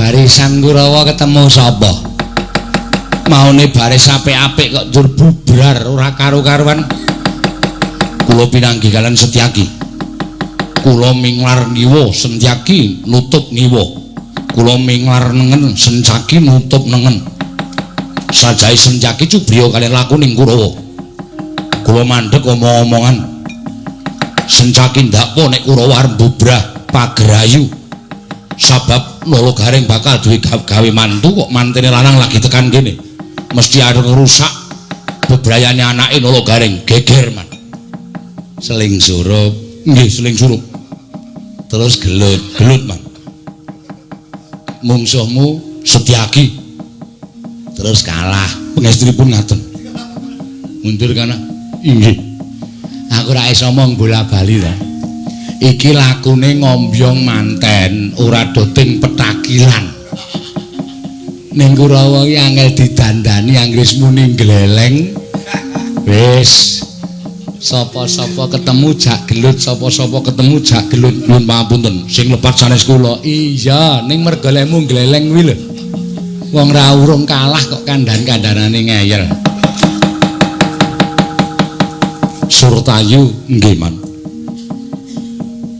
Barisan Kurawa ketemu sapa? Maune baris apik-apik kok njur bubar ora karu-karuan. Kula pinanggih kalian Setyaki. Kula minglar ngiwa, Setyaki nutup ngiwa. Kula minglar nengen, Setyaki nutup nengen. Sajahe Setyaki cubriya kalian lakuning Kurawa. Kula mandheg omong-omongan. Setyaki ndakwa nek Kurawa arep mbubrah pagerayu. Sabab Nala Gareng bakal duwe gawe mantu kok mantene lanang lagi tekan kene. Mesti arep ngrusak bebrayane anake Nala Gareng, geger man. Seling surup, nggih seling surup. Terus gelut, gelut man. Mungsuhmu Setyaki. Terus kalah, pangestunipun ngaten. Mundur kana. Inggih. Aku ora iso omong bola-bali to. Iki lakune ngombyong manten, ora doting petakilan. Ning Kurawa iki angel didandani anggris muni gleleng. Wis. Sapa-sapa ketemu jak gelut, sapa-sapa ketemu jak gelut. Nyuwun pangapunten, sing lepat sanes kula. Iya, ning merga lemu gleleng kuwi lho. Wong ra urung kalah kok kandhan-kandhanane ngeyel. Surtayu nggih man.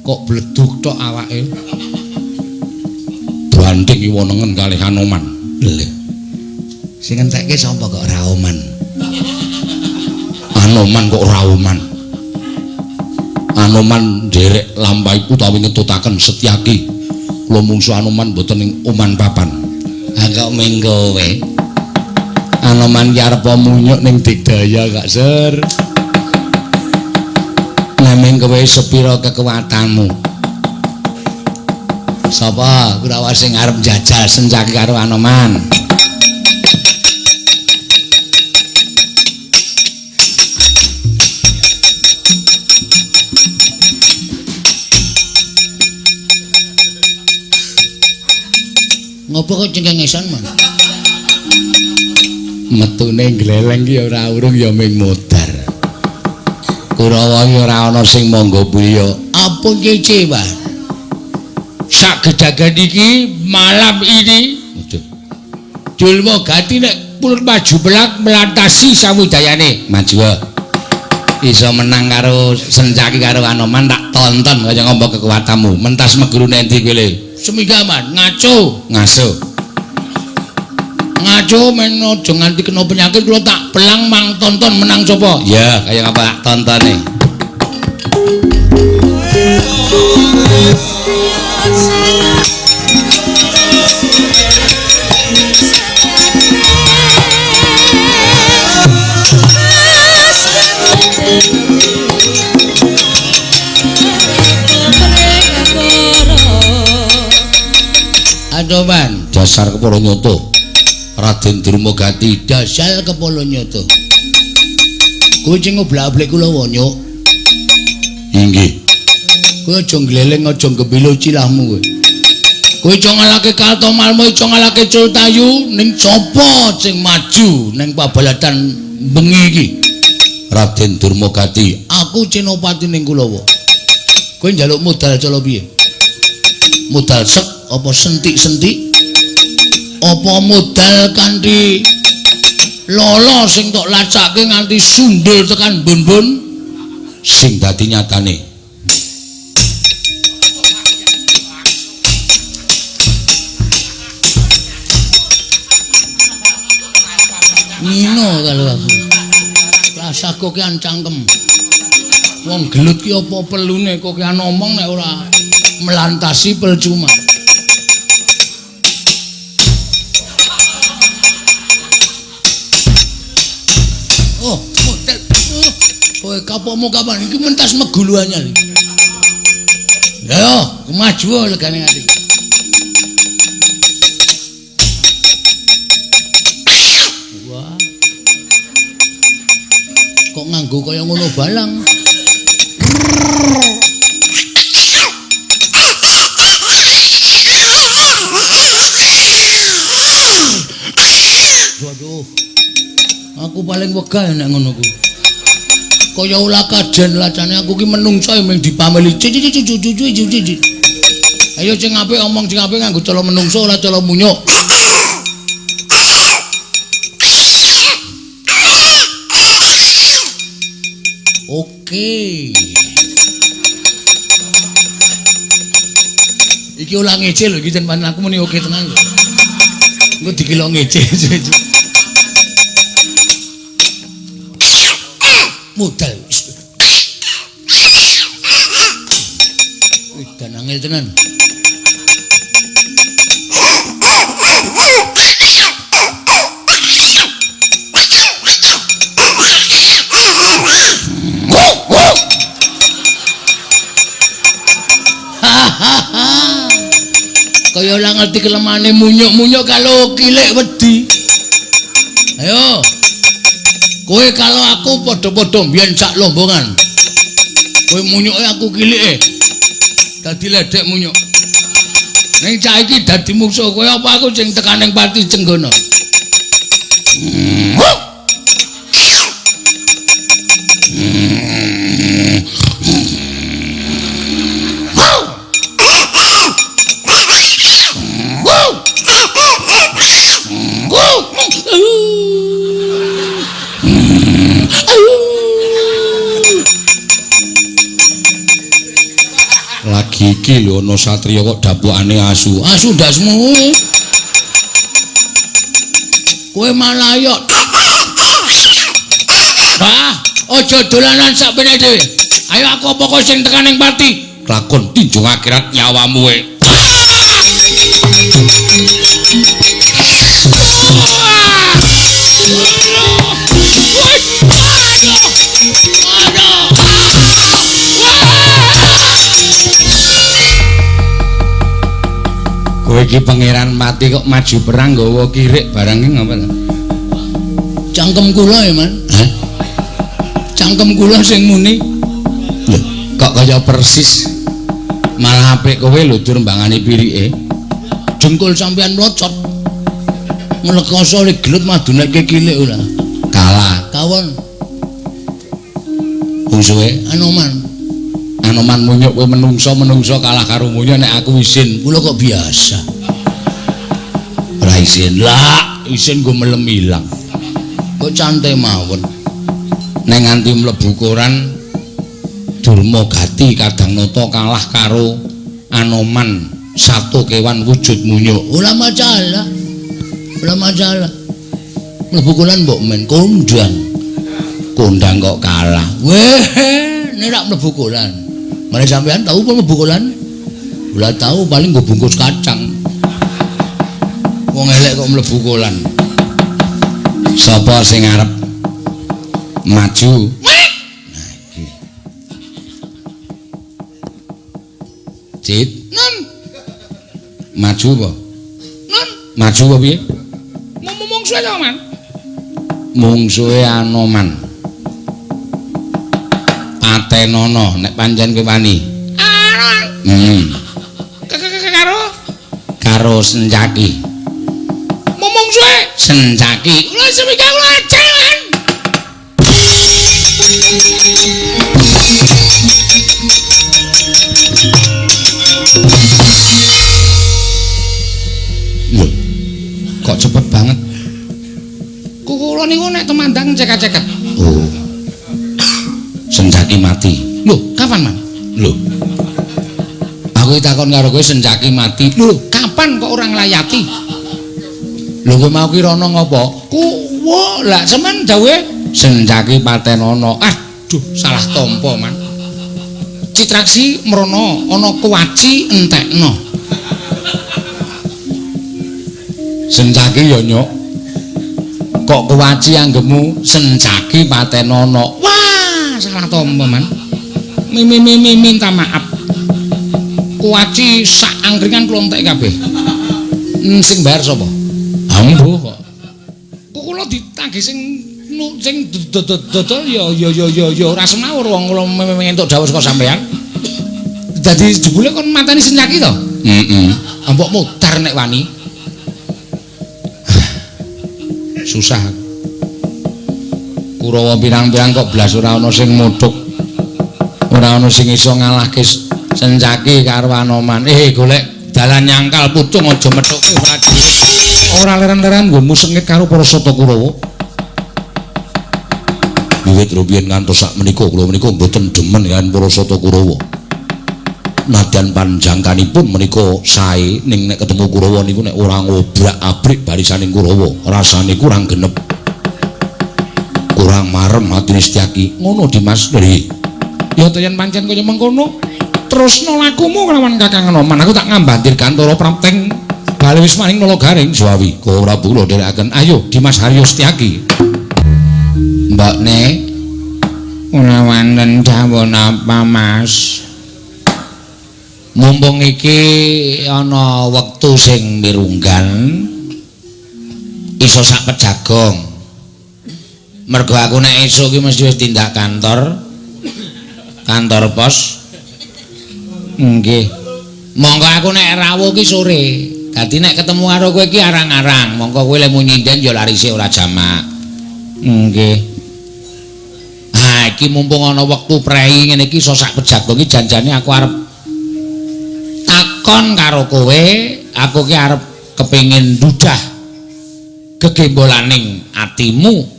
Kok bleduk tok awake. Banding iwa nengen kalih Anoman. Lho. Sing entekke sapa kok Raoman? Anoman kok Raoman. Anoman nderek lampahi utawi ngetutaken Setyaki. Kula mungsu Anoman mboten ing oman papan. Ha kok ming kowe. Anoman ki arep munyuk ning digdaya kok, Sur. Naming kowe sepira kekuatanmu? Sapa Kurawa sing arep njajal Sencaki karo Anoman? Ngopo kok cengengesan, Man? Metune gleleng ki ora urung ya ming modar. Kurawa iki ora ana sing mangga priya. Ampun kece, Pak. Sak gedagan iki malam ini Dulma Gati nek pulun maju melak melantasi samudayane. Maju. Iso menang karo Sencaki karo Anoman tak tonton kaya ngomong kekuatanmu. Mentas megurune endi kowe le? Semingga, Man. Ngaco, ngaso. Ngaco men aja nganti kena penyakit kula tak pelang mang tonton menang sapa. Ya, kaya ngapa tak tontone. Anoman, dasar kepala nyoto. Raden Durmagati, dasar kepala nyoto. Kowe sing ngoblak-ablik kula wonyok. Inggih. Kowe aja ngleleng, aja gembilo cilahmu kowe. Kowe aja ngalahke Kartomarmo, aja ngalahke Cultayu, ning sapa sing maju ning pabalatan bengi iki? Raden Durmagati, aku Senopati ning Kulawa. Kowe njaluk modal cala piye? Modal sek apa sentik-sentik? Apa modal kanthi lolo sing tok lacake nganti sundul tekan bun-bun? Sing dadi nyatane ngino kalau aku rasa kokean cangkem. Wong gelut ki apa perlune kokean omong nek ora melantasi percuma. Oh, model. Oh, kowe kapokmu kapan iki mentas meguluannya iki. Ya, maju legane nganti. Wah. Kok nganggo kaya ngono balang. Waduh. Aku paling wegah nek ngono kuwi. Kaya ulah kajen lacane aku ki menungso ming dipameli. Cici. Ayo sing apik omong sing apik nganggo cara menungso ora cara munyuk. Oke. Iki ora ngece lho iki tenan aku muni oke tenan lho. Engko dikira ngece. Modal. Wih, dan angel tenan. Kaya ora ngerti kelemane munyuk-munyuk kalau kilik wedi. Ayo. Kowe kalau aku padha-padha mbiyen sak lombongan. Kowe munyuke aku kilike. Dadi ledek munyuk. Ning cah iki dadi mungsuh kowe apa aku sing tekan ning pati Cenggana. Lagi iki lho ana satriya kok dapukane asu. Asu ndasmu. Kowe malah yo. Ah, aja dolanan sak pene dhewe. Ayo aku apa kowe sing tekan ning pati? Lakon tinjung akhirat nyawamu kowe. Kowe iki pangeran mati kok maju perang nggawa kirik barang iki ngapa ta? Cangkem kula ya, Man. Hah? Cangkem kula sing muni. Lho, kok kaya persis. Malah apik kowe lho dur mbangane pirike. Jengkul sampean mlocot. Mlekoso le gelut madunekke kilik ora. Kalah. Kawon. Musuhe Anoman. Anoman munyuk kowe menungso-menungso kalah karo munyuk nek aku isin. Kula kok biasa. Ora isin. Lah, isin nggo melem ilang. Kok cante mawon. Nek nganti mlebu koran Durma Gati Kadang Nata kalah karo Anoman satu kewan wujud munyuk. Ora masalah. Ora masalah. Mlebu koran mbok men kondang. Kondang kok kalah. Weh, nek rak mlebu koran. Mare sampean tahu apa mlebu koran? Ora tahu paling nggo bungkus kacang. Wong elek kok mlebu koran. Sapa sing arep maju? Nah iki. Cit, non. Maju apa? Non. Maju apa piye? Mungsuhe Anoman. Mungsuhe Anoman. Patenono nek pancen kowe wani. Heeh. Karo karo Sencaki. Mungsuhe Sencaki. Kula seminggu kula ajaran. Lho, kok cepet banget? Kula niku nek temandang ceket-ceket. Oh. Sencaki mati. Lho, kapan, Man? Lho. Aku takon karo kowe Sencaki mati. Lho, kapan kok ora nglayati? Lho, kowe mau ki rono ngopo? Kuwo, lah semen dawuhe Sencaki patenono. Aduh, salah tampa, Man. Citraksi mrono ana kuwaci entekno. Sencaki ya nyuk. Kok kuwaci anggemu Sencaki patenono. Wah, salah tampa, Man. Mi minta maaf. Kuwaci sak angkringan kula entek kabeh. Sing bayar sapa? Ambuh kok. Kok kula ditagih sing sing dodol ya ya ya ya ya ora semawur wong kula entuk dawuh saka sampean. Dadi jebule kon mateni Sencaki to? Heeh. Mbok mudar nek wani. Susah. Kurawa pirang-pirang kok blas ora ana sing muthuk. Ora ana sing iso ngalahke Sencaki karo Anoman. Golek dalan nyangkal pucung aja methuke prajurit. Ora leren-leren nggonmu sengit karo para Sata Kurawa. Wiwit rumiyin ngantos sak menika kula menika mboten demen kaliyan para Sata Kurawa. Nadyan panjangkanipun menika sae ning nek ketemu Kurawa niku nek ora ngobrak-abrik barisaning Kurawa, rasane kurang genep. Kurang marem atine Setyaki. Ngono Dimas. Lho. Ya to yen pancen kaya mengkono, terusno lakumu kelawan Kakang Anoman. Aku tak ngambandir gantara prapteng bali wismaning Nala Gareng Suwawi. Kula Prabu kula dherekaken. Ayo Dimas Haryo Setyaki. Mbokne ora wonten dawuh napa Mas? Mumpung iki ana wektu sing mirunggan iso sak pejagong. Mergo aku nek esuk iki mesti wis tindak kantor. Kantor pos. Nggih. Monggo aku nek rawuh ki sore. Dadi nek ketemu karo kowe iki arang-arang, monggo kowe lemu nyinden ya larise ora jamak. Nggih. Ha iki mumpung ana wektu prei ngene iki iso sak pejagong iki janjane aku arep takon karo kowe, aku ki arep kepengin ndudah gegembolaning atimu.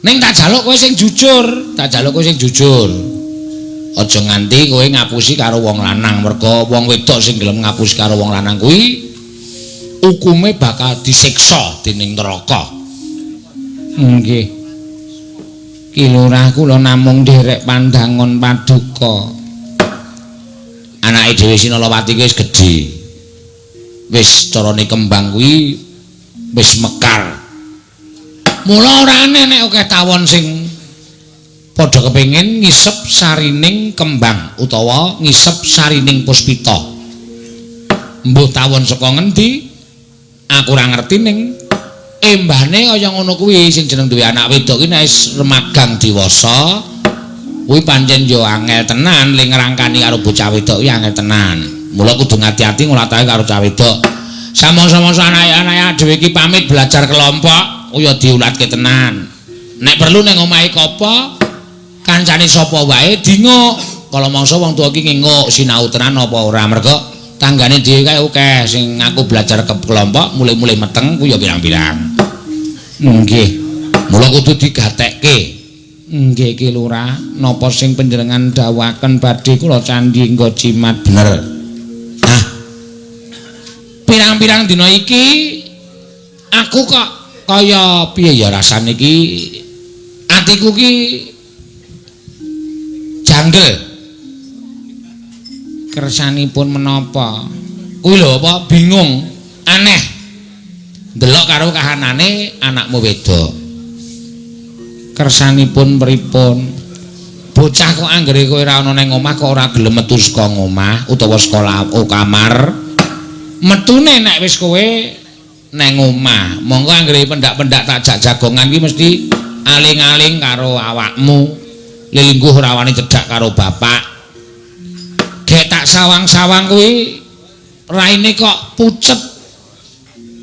Ning tak jaluk kowe sing jujur, tak jaluk kowe sing jujur. Aja nganti kowe ngapusi karo wong lanang, mergo wong wedok sing gelem ngapusi karo wong lanang kuwi hukume bakal disiksa dening neraka. Nggih. Ki Lurah kula namung nderek pandangon paduka. Anake dhewe Sinalawati kuwi wis gedhe. Wis carane kembang kuwi wis mekar. Mula ora aneh nek akeh tawon sing padha kepengin ngisep sarining kembang utawa ngisep sarining puspita. Mbuh tawon saka ngendi? Aku ora ngerti ning embane kaya ngono kuwi sing jeneng duwe anak wedok ki nek wis remagang dewasa kuwi pancen yo angel tenan le ngrangkani karo bocah wedok kuwi angel tenan. Mula kudu ngati-ati nglatake karo cah wedok. Samangsa-mangsa anake-anake dhewe iki pamit belajar kelompok, ya diulatke tenan. Nek perlu ning omahe kopo, kancane sapa wae dinguk. Kala mangsa wong tuwa iki nginguk sinau tenan apa ora, mergo tanggane dhewe kae akeh sing ngaku belajar ke kelompok mulih-mulih meteng kuwi ya pirang-pirang. Nggih. Mula kudu digatekke. Nggih Ki Lurah, napa sing panjenengan dawuhaken badhe kula candhi nggo jimat. Bener. Nah, pirang-pirang dina iki aku kok kaya piye ya rasane iki atiku ki janggel. Kersanipun menapa? Kuwi lho apa bingung, aneh. Ndelok karo kahanane anakmu wedok. Kersanipun pripun? Bocah kok anggere kowe ora ana ning omah kok ora gelem metu saka omah utawa sekolah kamar. Metune nek wis kowe neng omah, monggo anggere pendak-pendak tak jak jagongan ki mesti aling-aling karo awakmu. Lelingguh ora wani cedhak karo bapak. Gek tak sawang-sawang kuwi raine kok pucet.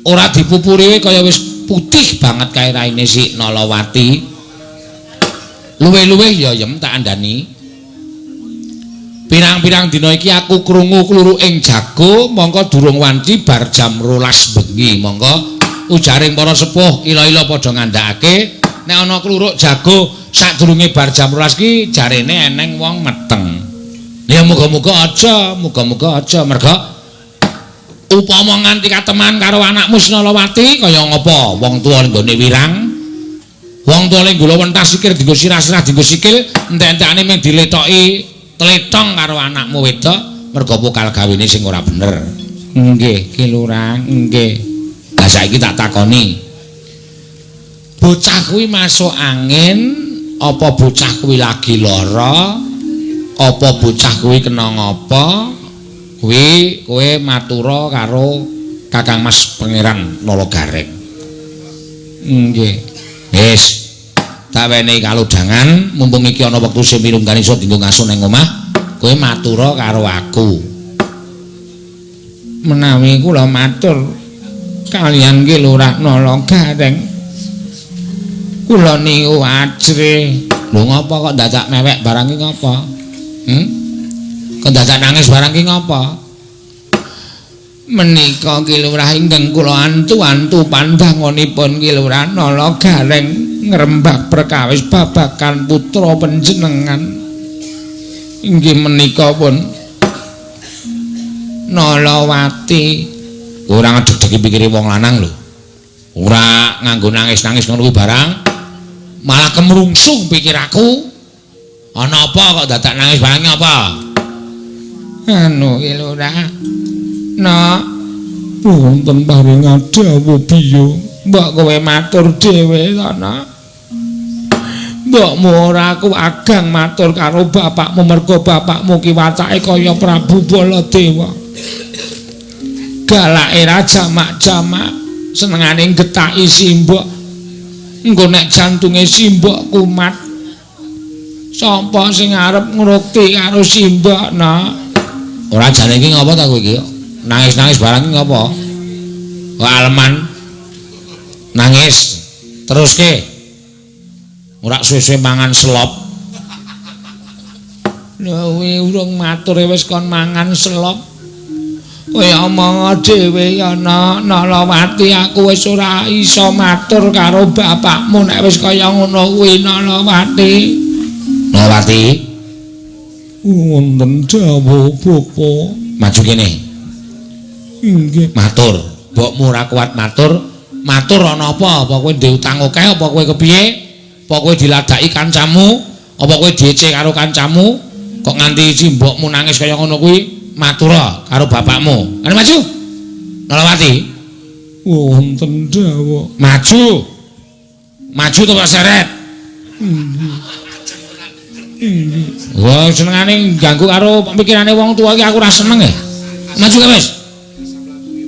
Ora dipupuri kaya wis putih banget kae raine si Nalawati. Luwih-luwih ya yem tak andani. Pirang-pirang dina iki aku krungu kluruking jago mongko durung wanci bar jam 12 bengi. Mongko ujaring para sepuh ila-ila padha ngandhakake nek ana kluruk jago sadurunge bar jam 12 ki jarene eneng wong meteng. Ya muga-muga aja, muga-muga aja mergo upama nganti kateman karo anakmu Sinalawati kaya ngapa wong tuwa nggone wirang. Wong tuwa le nggula wentas sikil dienggo sirah-sirah dienggo sikil entek-entekane mung diletoki tletong karo anakmu wedok mergo pokal gawene sing ora bener. Nggih, Ki Lurah, nggih. Lah saiki tak takoni. Bocah kuwi masuk angin apa bocah kuwi lagi lara? Apa bocah kuwi kena ngapa? Kuwi kowe matura karo Kakang Mas Pangeran Nala Gareng. Nggih. Wis, tak wenehi kalodhangan, mumpung iki ana wektu sing mirunggan iso dienggo ngaso nang omah, kowe matura karo aku. Menawi kula matur kaliyan Ki Lurah Nala Gareng, kula niku ajrih. Lho ngapa kok dadak mewek barang iki ngapa? Kok dadak nangis barang ki ngapa? Menika Ki Lurah ingkang kula antu-antu pandangonipun Ki Lurah Nala Gareng ngrembak perkawis babagan putra panjenengan. Inggih menika pun Nalawati. Ora ngedeg-degi pikire wong lanang lho. Ora nganggo nangis-nangis ngono kuwi barang. Malah kemrungsung pikiraku. Ana apa kok dadak nangis barang apa? Anu Ki Lurah. Nak, wonten paring dawuh biyo. Mbok kowe matur dhewe to, Nak. Mbokmu ora aku agang matur karo bapakmu mergo bapakmu ki watake kaya Prabu Baladewa. Galake ra jamak-jamak, senengane getaki simbok. Engko nek jantunge simbok kumat, sapa sing arep ngrukti karo simbok, Nak? Ora jane iki ngapa ta kowe iki? Nangis-nangis barang iki ngapa? Kok aleman nangis teruske. Ora suwe-suwe mangan selop. Lho kowe urung matur wis kon mangan selop. Kowe omong dhewe ya, Nak. Nalawati aku wis ora iso matur karo bapakmu nek wis kaya ngono kuwi, Nalawati. Nalawati. Wonten dawuh bapa. Maju kene. Inggih. Matur. Mbokmu ora kuat matur. Matur ana apa? Apa kowe ndek utang akeh apa kowe kepiye? Apa kowe diladaki kancamu? Apa kowe diece karo kancamu? Kok nganti simbokmu nangis kaya ngono kuwi? Matur karo bapakmu. Ayo maju. Nalawati. Wonten dawuh. Maju. Maju to Pak Seret. Inggih. Inggih. Wah, senengane ganggu karo pikirane wong tuwa iki aku ora seneng e. Maju ke wis.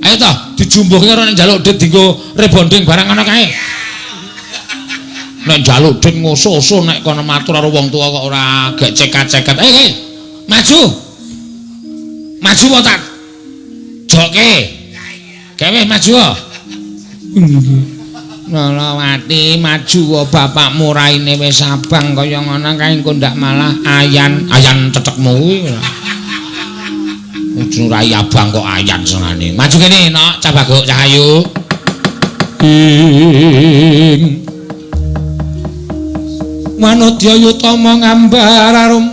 Ayo toh, dijumbuhke karo nek njaluk dit dienggo rebonding barang ana kae. Nek njaluk dit ngoso-oso nek kono matur karo wong tuwa kok ora gek cekat-ceket. Eh, maju. Maju apa tak joke. Gawe maju. Inggih. Nalawati maju bapakmu raine wis abang kaya ngono kae engko ndak malah ayan ayan tetekmu kuwi. Ujung rai abang kok ayan senengane. Maju kene, Nok, Cah Baguk Cahayu. Ing Manudya yutama ngambar arum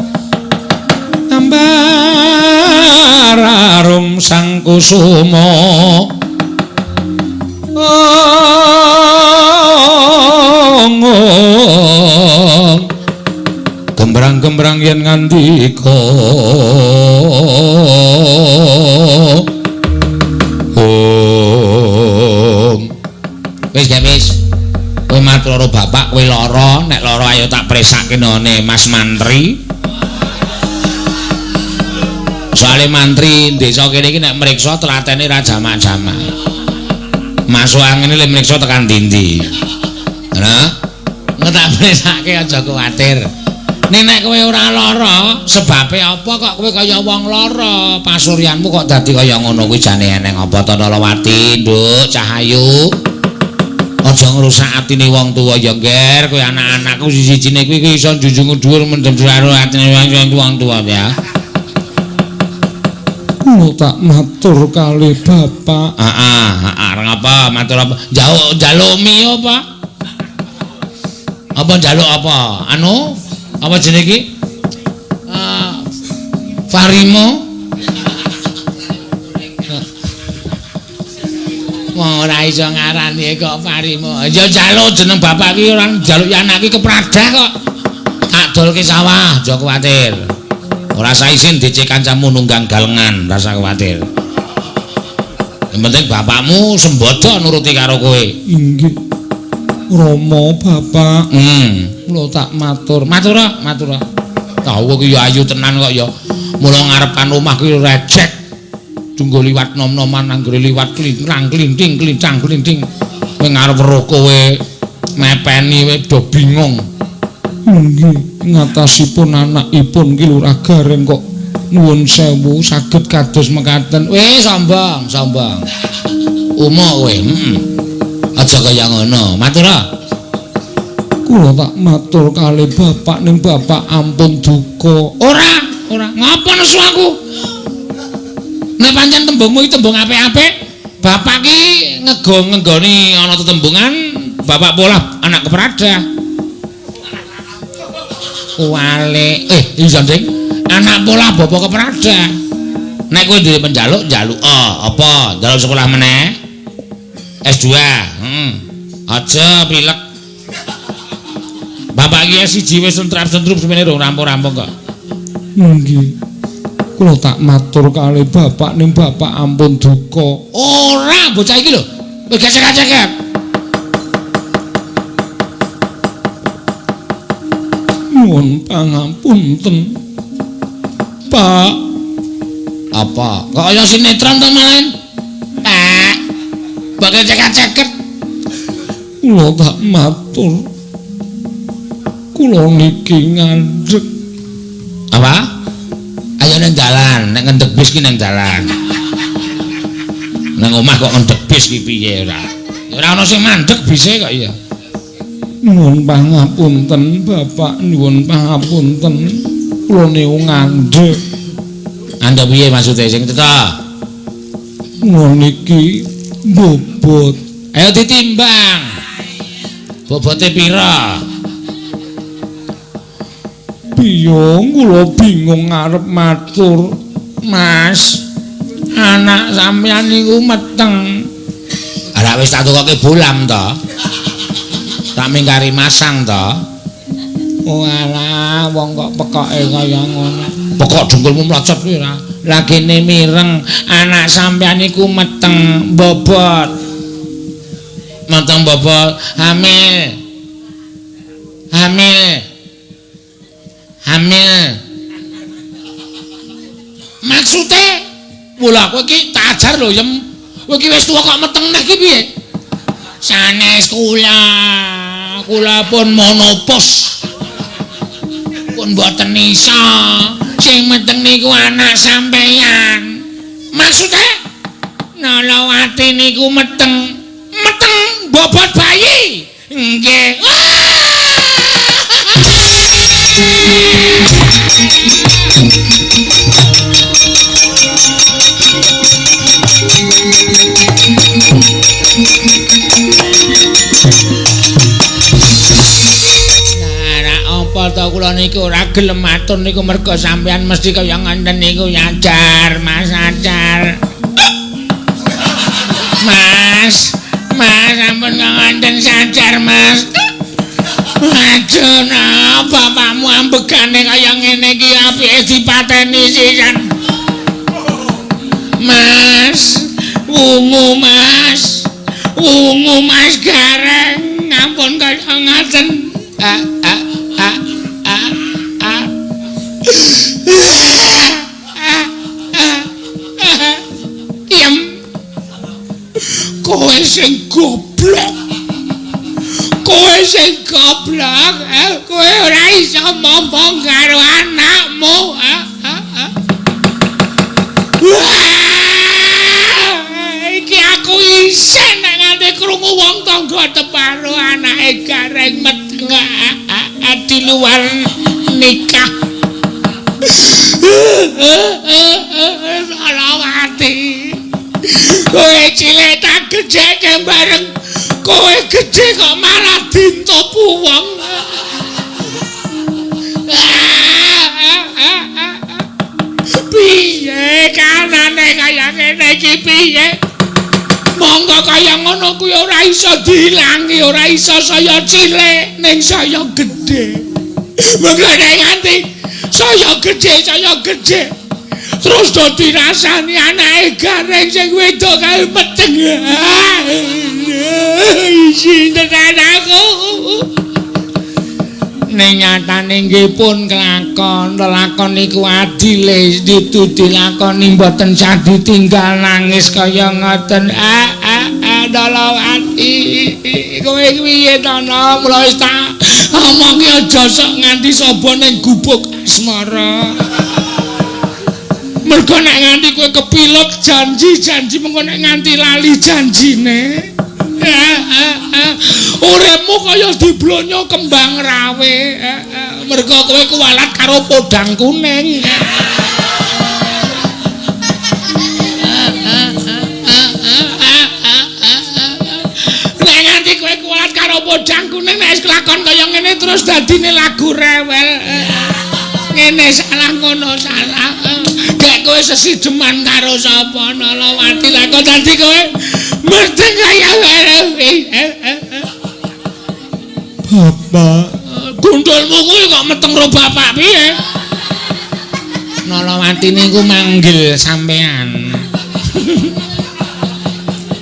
ngambar arum sang kusuma. Gembrang-gembrang yen ngandika. Om. Wis ya wis. Kowe matur karo bapak kowe lara, nek lara ayo tak presake none Mas Mantri. Soale mantri desa kene iki nek mriksa tlatene ra jamak-jamak. Masuk angine le mriksa tekan ndi-ndi. Nah, tak presake aja kuwatir. Nek nek kowe ora lara, sebabe apa kok kowe kaya wong lara? Pasuryanmu kok dadi kaya ngono kuwi jane eneng apa to Nalawati, Nduk Cahayu? Aja ngrusak atine wong tuwa ya, Nger. Kowe anak-anakku siji-sijine kuwi iso njunjung dhuwur mendem karo atine wong tuwa ya. Kula tak matur kali bapak. Heeh, heeh, arep apa? Matur apa? Njaluk njaluk mie apa? Apa njaluk apa? Anu? Apa jenenge iki? Farimo. Wong ora iso ngarani kok Farimo. Ya njaluk jeneng bapak iki ora njaluk anak iki kepradah kok. Tak dolke sawah, aja kuwatir. Ora saisin dicek kancamu nunggang galengan, rasa kuwatir. Yang penting bapakmu sembodo nuruti karo kowe. Inggih. Rama bapak. Kula tak matur. Matur, matur. Tahu iki ya ayu tenan kok ya. Mula ngarepan omah ki rejek. Tunggu liwat nom-noman anggere liwat klintrang klinting klincang klinting. Kowe ngarep weruh kowe mepeni kowe do bingung. Inggih, ngatasipun anakipun Ki Lurah Gareng kok nuwun sewu saged kados mekaten. Weh sombong, sombong. Umuk kowe, heeh. Aja kaya ngono. Matur. Kula tak matur kali bapak ning bapak ampun duka. Ora, Ora. Ngapa nesu aku? Nek pancen tembungmu iki tembung apik-apik, bapak ki ngego-ngenggoni ana tetembungan, bapak polah anak kepradah. Kuwale, iya Ding. Anak polah bapak kepradah. Nek kowe duwe penjaluk, njaluk apa? Njaluk sekolah meneh? S2. Heeh. Aja pilek. Bapak iki S1 wis sentrap-sentrup semene rong rampung-rampung kok. Nggih. Kula tak matur kalih bapak ning bapak ampun duka. Ora bocah iki lho. Wis gecek-gecek. Nyuwun pangapunten. Pak. Apa? Kok kaya sinetron to main? Pak. Mbok gecek-gecek. Kula tak matur. Kula niki ngandhek. Apa? Ayo nang dalan, nek ngendhek bis ki nang dalan. Nang omah kok ngendhek bis ki piye ora? Ya ora ana sing mandhek bise kok iya. Nyuwun pangapunten Bapak, nyuwun pangapunten. Kula niku ngandhek. Ngandhek piye maksude sing cetha? Kula niki bobot. Ayo ditimbang. Bobote pira? Biyong kula bingung arep matur. Mas, anak sampeyan niku meteng. Ora wis tak tukoke bolam to? Tak mingkari masang to? Oh alah, wong kok pekoke kaya ngono. Pekok dengkulmu mlocot kuwi ora. Lagene mireng, anak sampeyan niku meteng bobot. Meteng bobot, hamil. Hamil. Hamil. Maksude, mula kowe iki tak ajar lho, Yem. Kowe iki wis tuwa kok meteng neh iki piye? Sanes kula. Kula pun monopos. Pun mboten iso. Sing meteng niku anak sampeyan. Maksude Nalawati niku meteng. Meteng bobot bayi. Nggih. Nah, apa to kula niku ora gelem matur niku merga sampeyan mesti kaya ngoten niku nyajar, Mas ajar. Mas, Mas ampun ngoten sajar, Mas. Aduh, nah, bapakmu ambegane kaya ngene iki apike dipateni sisan. Mas, wungu Mas. Wungu Mas Gareng, ampun kaya ngaten. A a a a a. Yem. Kowe sing goblok. Kowe sing goblok, kowe ora iso momong karo anakmu. Iki aku isin nek nganti krungu wong tangga teparo anake Gareng meteng di luar nikah. Salawati. Kowe cilik tak gedheke bareng kowe gedhe kok malah dintopu wong. Piye kanane kaya ngene iki piye? Monggo kaya ngono kuwi ora iso diilangi, ora iso saya cilik ning saya gedhe. Monggo nek nganti saya gedhe terus do dirasani anake Gareng sing wedok kae meteng. Isin tenan aku. Ning nyatane nggih pun kelakon, lelakon niku adile ditu dilakoni mboten sah ditinggal nangis kaya ngoten. Dalawati kowe piye to no? Mula wis tak omongi aja sok nganti saba ning gubuk asmara. Mergo nek nganti kowe kepilut janji-janji mengko nek nganti lali janjine. Uripmu kaya diblonyo kembang rawe. Mergo kowe kuwalat karo podang kuning. Godang kuning nek wis kelakon kaya ngene terus dadine lagu rewel. Ngene salah ngono salah. Gek kowe sesideman karo sapa Nalawati lah kok dadi kowe merdeng kaya ngene. Bapak, gundulmu kuwi kok meteng ro bapak piye? Nalawati niku manggil sampean.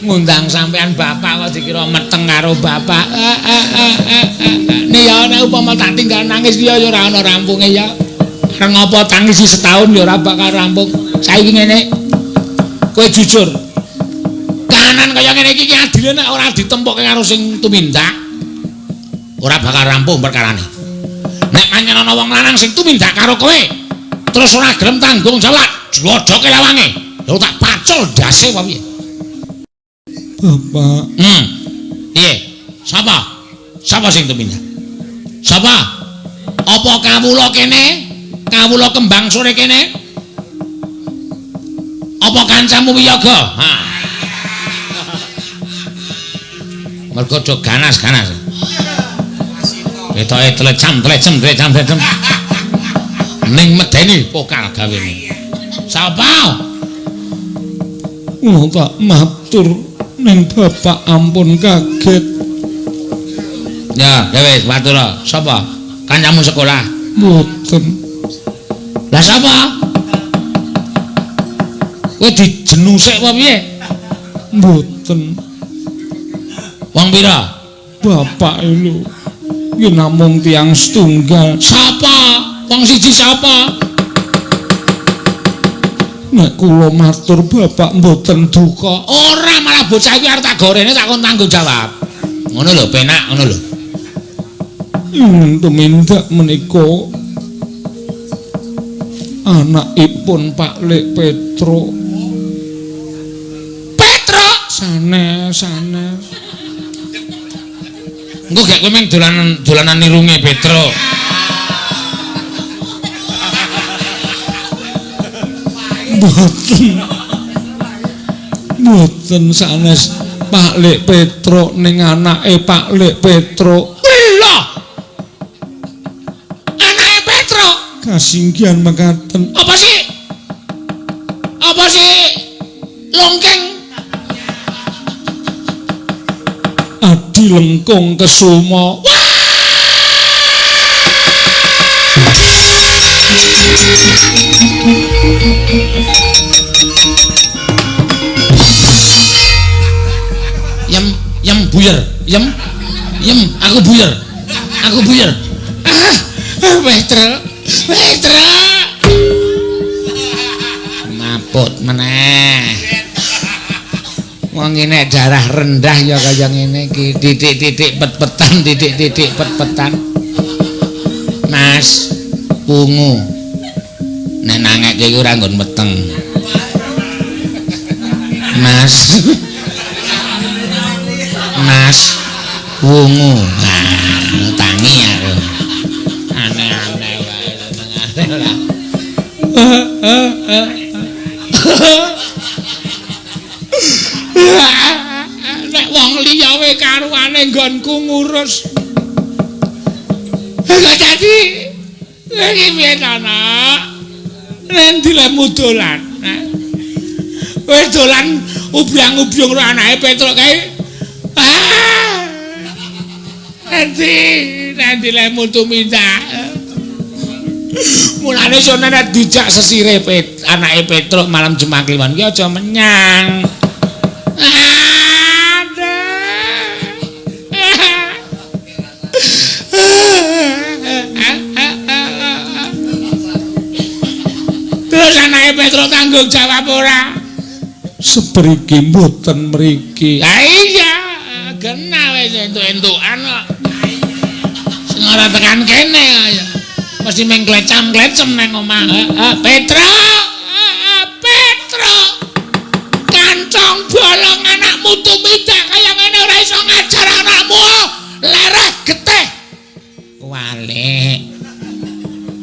Ngundang sampean bapak kok dikira meteng karo bapak. Nih ya nek upama tak tinggal nangis ya ora ana rampunge ya. Areng apa tangisi setahun ya ora bakal rampung. Saiki ngene. Kowe jujur. Kahanan kaya ngene iki adile nek ora ditempokke karo sing tumindak ora bakal rampung perkarane. Nek pancen ana wong lanang sing tumindak karo kowe terus ora gelem tanggung jawab, jodoke lawange. Lha tak pacul ndase apa piye? Bapak. Piye? Sapa? Sapa sing tumindak? Sapa? Apa kawula kene? Kawula kembang sore kene? Apa kancamu wiyaga? Ha. Mergo do ganas-ganas. Ketoke tlecam tlecem tlecam tlecem. Ning medeni pokal gawene. Sapa? Kula tak matur ning bapak ampun kaget. Ya, wis matur. Sapa? Kancamu sekolah? Mboten. Lah sapa? Kowe dijenusik apa piye? Mboten. Wong pira? Bapak lho. Nggih namung tiyang setunggal. Sapa? Wong siji sapa? Nek kula matur bapak mboten duka. Ora, malah bocah iki arep tak gorene tak kon tanggung jawab. Ngono lho, penak ngono lho. Tumindak menika anakipun Pak Lek Petro. Petro sanes sanes. Engko gek kowe meng dolanan nirunge Petro. Mboten. Mboten sanes Pak Lek Petro ning anake Pak Lek Petro. Lho. Anake Petro kasinggihan mekaten. Apa sih? Apa sih? Longkeng. Adi Lengkung Kesuma. Yem yem buyer, yem yem aku buyer. Aku buyer. Ah, Petro. Petro. Maput meneh. Wong ngene darah rendah ya kaya ngene iki, titik-titik pet-petan, titik-titik pet-petan. Mas pungu. Nek nangekke iki ora nggon meteng. Mas. Mas wungu. Nah, tangi aku. Aneh-aneh wae senengane ora. Nek wong liya wae karuane nggonku ngurus. Kok dadi iki piye to, Nak? Nendi lemu dolan? Wis dolan ubyang-ubyung karo anake Petruk kae. Ah. Nendi lemu tumindak. Mulane sono nek dijak sesire anake Petruk malam Jumat Kliwon ki aja menyang. Terus anake Petruk tanggung jawab ora? Sepriki mboten mriki. Ha iya, genah wis entuk-entukan kok. Sing ora tekan kene kaya. Mesti meng klecam-klecem nang omah. Petruk, Petruk. Kancong bolong anakmu tumindak kaya ngene ora iso ngajar anakmu. Lereh getih. Walik.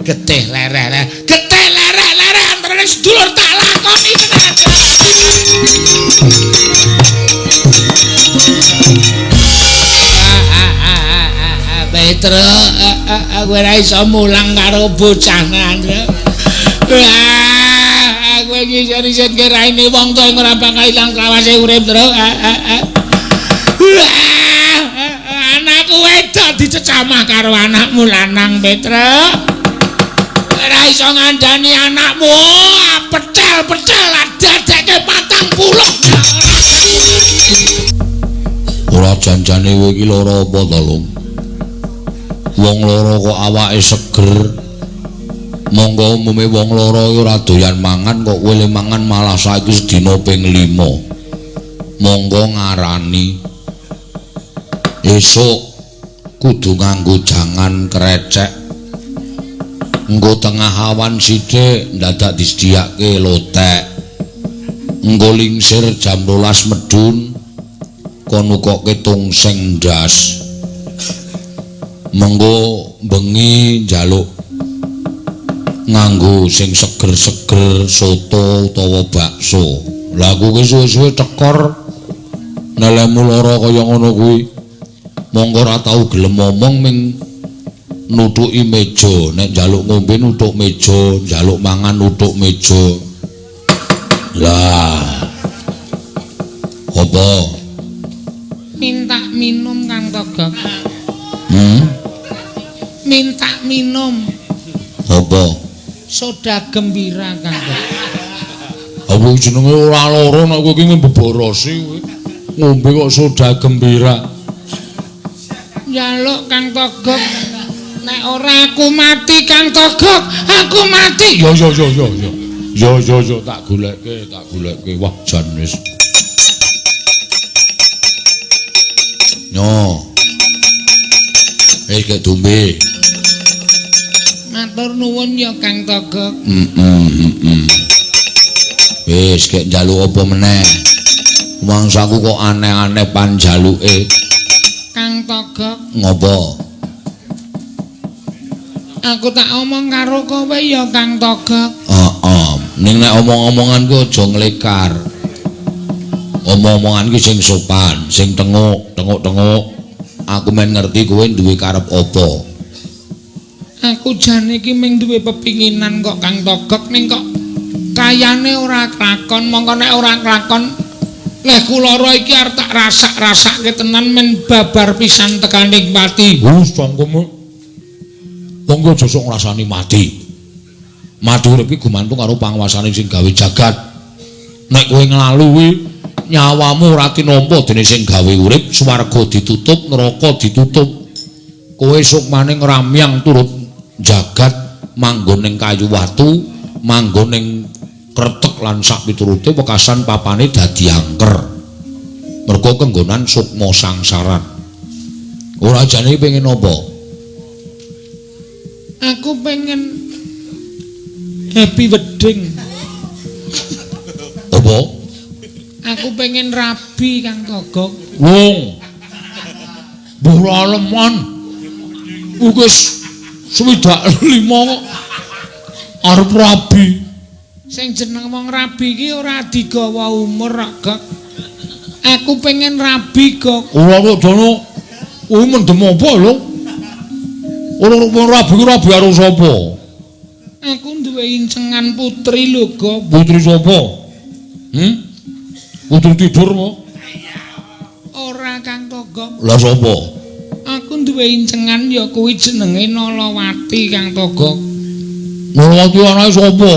Getih lereh. Getih lereh lereh antarane sedulur tak lakoni tenan. Petro, aku ora iso mulang karo bocah Andro. Aku iki iso-iso raine wong tuwa ora bakal ilang selawase urip, Tru. Anakku wedok dicecamah karo anakmu lanang, Petro. Ora iso ngandani anakmu, pecel-pecel dadekke 40. Ora janjane kowe iki lara apa to, Lung? Wong lara kok awake seger. Monggo umume wong lara iki ora doyan mangan kok kowe le mangan malah saiki sedina ping 5. Monggo ngarani esuk kudu nganggo jangan krecek. Engko tengah awan sithik ndadak disediake lotek. Engko lingsir jam 12 medun kon nukokke tungseng ndas. Mengko bengi njaluk nganggo sing seger-seger soto utawa bakso. Lah aku ki suwe-suwe tekor nelemu lara kaya ngono kuwi. Monggo ora tau gelem omong ming nutuki meja, nek njaluk ngombe nutuk meja, njaluk mangan nutuk meja. Lah apa? Minta minum Kang Togok. Minta minum. Apa? Soda gembira Kang Togok. Apa jenenge ora lara nek kowe iki mbeborosi kowe. Ngombe kok soda gembira. Njaluk Kang Togok. Nek ora aku mati Kang Togok, aku mati. Yo yo yo yo yo. Yo yo yo tak goleke, tak goleke. Wah jan wis. Nyo. Wis gek dombe. Matur nuwun ya Kang Togok. Wis gek njaluk apa meneh? Mangsaku kok aneh-aneh panjaluke. Kang Togok. Ngopo? Aku tak omong karo kowe ya Kang Togok. Heeh. Ning nek omong-omongan ku aja nglekar. Omong-omongan ki sing sopan, sing tenguk, tenguk-tenguk. Aku men ngerti kowe duwe karep apa. Aku jane iki mung duwe pepinginan kok Kang Togok, ning kok kayane ora klakon. Mongko nek ora klakon leh kula iki arep tak rasak-rasake tenan men babar pisan tekaning pati. Wis cangkeme. Wong ki aja sok ngrasani mati. Mati urip iki gumantung karo panguwasane sing gawe jagat. Nek kowe nglalu kuwi nyawamu ora tinampa dene sing gawe urip, swarga ditutup, neraka ditutup. Kowe sukmane ngramyang turut jagat manggon ning kayu watu, manggon ning kretek lan sak piturute wekasan papane dadi angker. Mergo kenggonan sukma sangsaran. Ora jane pengen apa? Aku pengen happy wedding. Apa? Aku pengen rabi Kang Togok. Wong. Mbuh aleman. Wis 65 kok arep rabi. Sing jeneng wong rabi iki ora digawa umur kok, Gok. Aku pengen rabi, Gok. Ora kok dono. Kuwi mendem apa lho? Ora rabi ku rabi karo sapa? Aku duwe incengan putri lho, Gok. Putri sapa? Putri tidur mo? Ora Kang Togok. Lah sapa? Aku duwe incengan ya kuwi jenenge Nalawati Kang Togok. Nalawati anake sapa?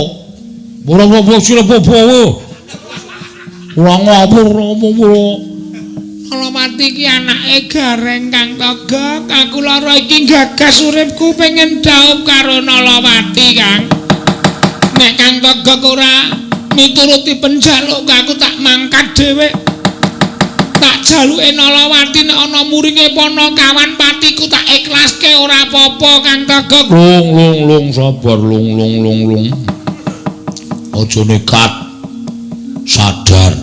Ora apa sira apa wae. Ora ngawur ngomong ora. Nalawati iki anake Gareng Kang Togok. Aku lara iki gagas uripku pengen dhaup karo Nalawati Kang. Nek Kang Togok ora mituruti penjaluk aku tak mangkat dhewe. Tak jaluke Nalawati nek ana muringe Panakawan patiku tak ikhlaske ora apa-apa Kang Togok. Lung lung lung sabar lung lung lung lung. Aja nekat. Sadar.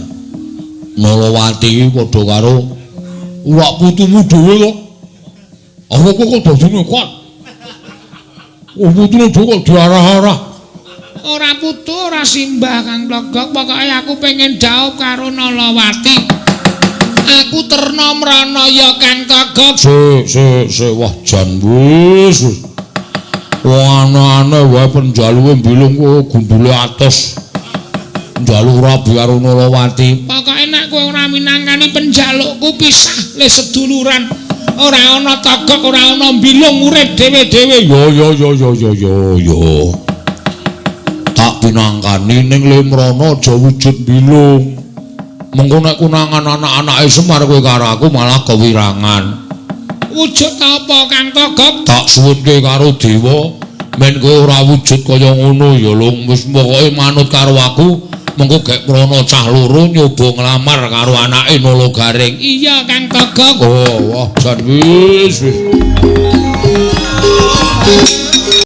Nalawati iki padha karo uwak putumu dhewe kok. Aku kok dadi nekat. Oh putune dhewe kok diarah-arah. Ora putu ora simbah Kang Togok, pokoke aku pengen dhaup karo Nalawati. Aku Aku terna mrana ya Kang Togog. Sik sik sik wah jan wis. Wong aneh-aneh wae penjaluke mbilung kowe gundule atos. Njaluk rabi karo Nalawati. Pokoke nek kowe ora minangkani penjalukku pisah le seduluran. Ora ana Togog, ora ana mbilung, urip dhewe-dhewe. Yo yo yo yo yo yo yo. Tak pinangkani ning limrana aja wujud mbilung. Mengko nek konangan anak-anake Semar kowe karo aku malah kewirangan. Wujud apa Kang Togog? Tak suwunke karo dewa men kowe ora wujud kaya ngono ya lung, wis pokoke manut karo aku, mengko gek mrono cah loro nyoba nglamar karo anake Nala Gareng. Iya Kang Togog. Oh, wah jan wis wis.